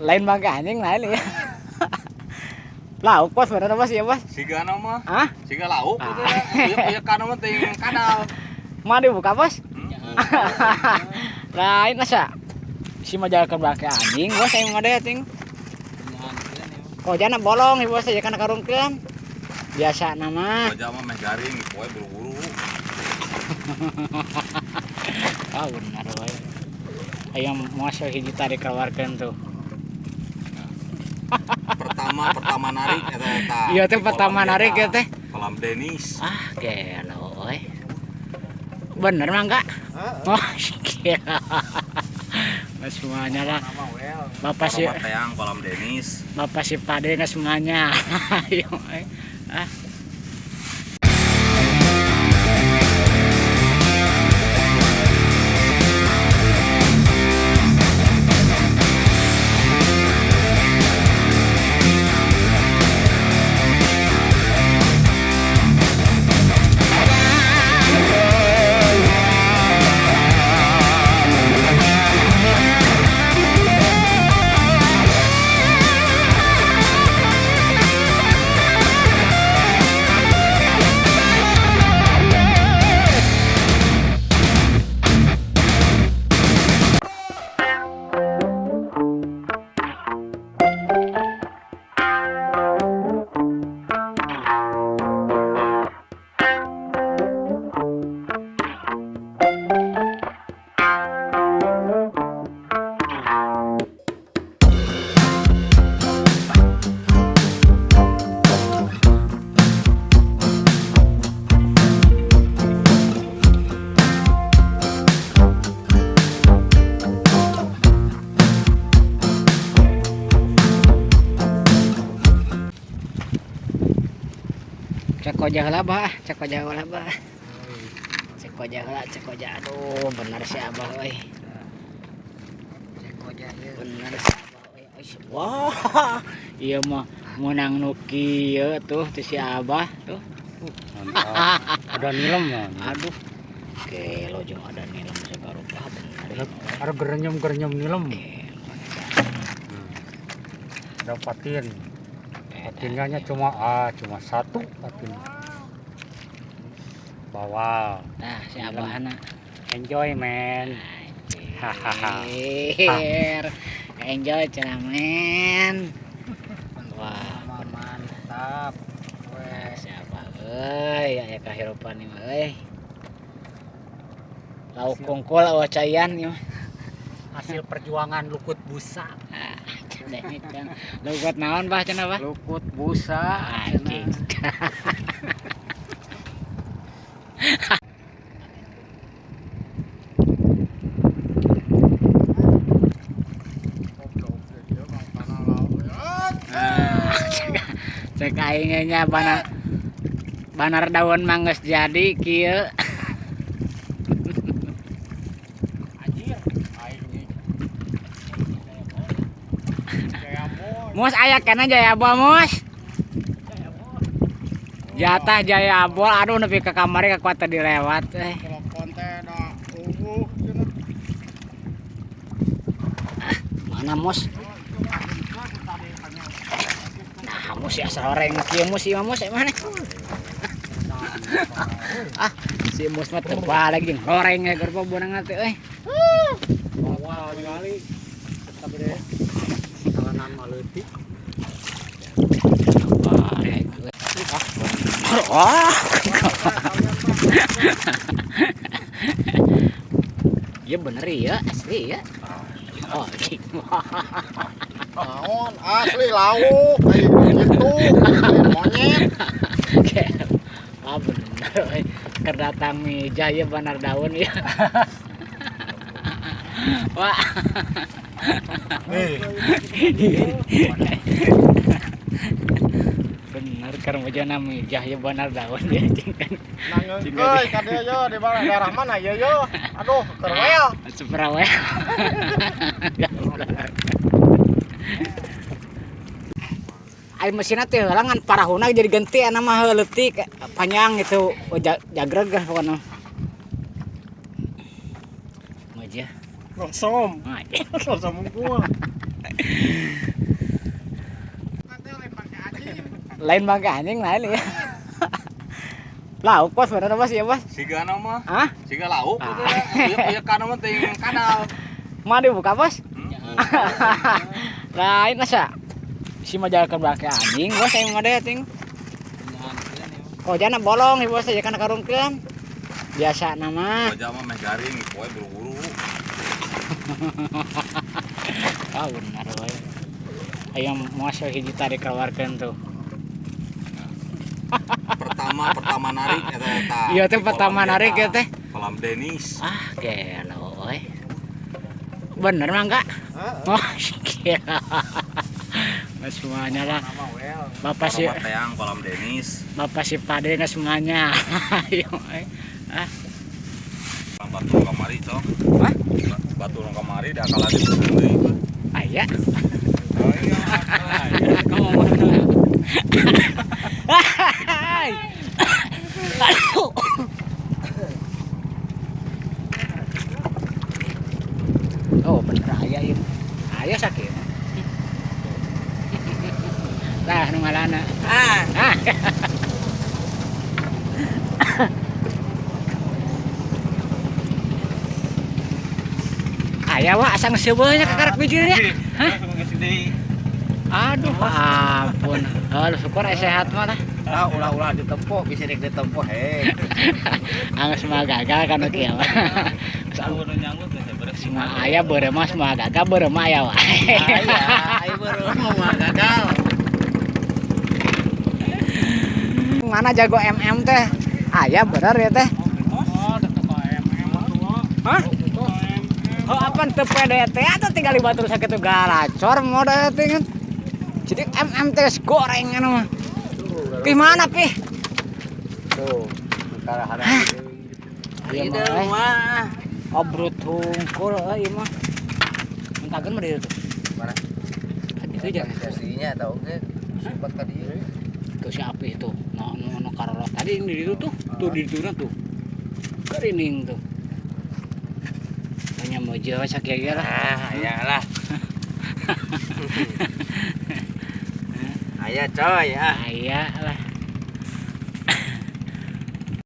Lain bangke anjing lain ya. Lauk bos bener bos ya bos. Siga mah. Hah? Siga lauk gitu ya. Ieu kana mah teuing kadal. Mau dibuka bos? Lain masa si majalkan bangke anjing bos yang mah deh ting. Kojana bolong ieu bos ya kana karungkeun. Biasa nama. Koja mah meh garing poe buru-buru. Ah benar we. Ayo masa hiji tarik keluarkeun tuh. Pertama narik eta eta. Iya teh pertama narik ya teh. Kolam Denis. Ah, gelo euy. Bener mah enggak? Oh, gila. Nggak semuanya lah. Bapak si Teang kolam Denis. Bapak si Pade nggak semuanya. Ayo, ah. Cek kojah lah bah, cek kojah lah bah. Cek kojah lah, cek kojah. Aduh, bener si abah euy. Cek kojah bener si abah euy. Wah, ieu mah meunang nu kieu tuh ti si abah tuh. Mantap. Ada nilem mah. Aduh. Gelo jeung ada nilem sagarupa bener. Ada gerenyem-gerenyem nilem. Ada patin. Patinnya cuma cuma satu patin. Bawal. Nah, si abahna. Enjoy, man. Hahaha. Enjoy cenah, men. Wah, mantap. Nah, si abah euy, aya kahirupan ieu mah euy. Lauk kungkul awa caian ieu mah. Hasil perjuangan lukut busa. Lukut naon bah cenah bah? Lukut busa. Anjing. Cek aing nya banar daun mangges jadi kieu. Anjir, aing. Mus aya kana Jayabol Mus. Jatah Jayabol aduh nepi ka kamari ka kuat tadi lewat eh. Telepon teh da ubuh cenah. Mana Mus? Nah, Mus ya soreng kieu Mus ieu Mus mana? Ah, si Mus mah teu balik jeung horeng ge gerbo beunang teh euy. Bawal kali. Tapi deh. Jalanan mah leutik. Wah. Ya bener ya, asli ya. Oh, naon asli lauk kayak gitu monyet. Ah bener, kerdatang meja ya banar daun ya. Wah. Bener karmojana mijah ya banar daun ya cing kan. Nangeun ka dieu yo di mana daerah mana yo yo. Aduh, keur wel. Super wel. Ai mesinna teh heula ngan parahuna jadi ganti ana mah leutik panjang gitu jagreg lah pokona. Mejah. Rosom. Rosom unggul. Lain bangke anjing lain ya. Lauk bos bener bos ya bos. Siga nama. Hah? Siga lauk gitu ya. Ieu kana mah teuing kadal. Mau dibuka bos? Lain asa. Si majalkeun bangke anjing bos aing mah deh ting. Kojana bolong ieu bos ya kana karungkeun. Biasa nama. Koja mah meh garing poe buru-buru. Ah bener we. Ayo moal hiji tarik keluarkeun tuh. Pertama narik eta eta. Iya teh pertama narik ya teh. Kolam Denis. Ah gelo euy. Bener mah enggak? Oh gila. Mas semuanya lah. Bapak si teang kolam Denis. Bapak si Pade nggak semuanya. Ayo ah. Batu kamari cok. Hah? Batu kamari da kalah deui. Aya. Oh iya. Kamu mana? Oh bener aya ieu. Aya sakit. Tah nu ngalana. Ah. Aya wa asa geus nya kakarek bijilnya. Hah? Aduh ampun. Aduh syukur aya sehat mah lah. Ah ulah-ulah ditempo bisa rek ditempo he. Anggeus mah gagal kan kieu mah. Semua aya beureum mah semua gagal beureum mah aya wae. Aya, aya beureum mah gagal. Mana jago MM teh? Aya bener ya teh. Oh, tetep MM Hah? Oh, apa teu PDT atau tinggal dibatur sakitu galacor modal teh kan. Jadi MM teh goreng anu mah. Pi mana pi? Tuh, karena Ieu mah. Obrut hungkul euy ieu mah. Mentakeun mah di dieu tuh. Mana? Itu aja. Aslinya atau oge sempat ka dieu. Tuh si api itu. No no no karolot tadi yang di ditu tuh. Tuh di ditu tuh. Kerining tuh. Hanya mau jauh sakieu lah. Ah, iyalah. Aya coy ah. Aya lah.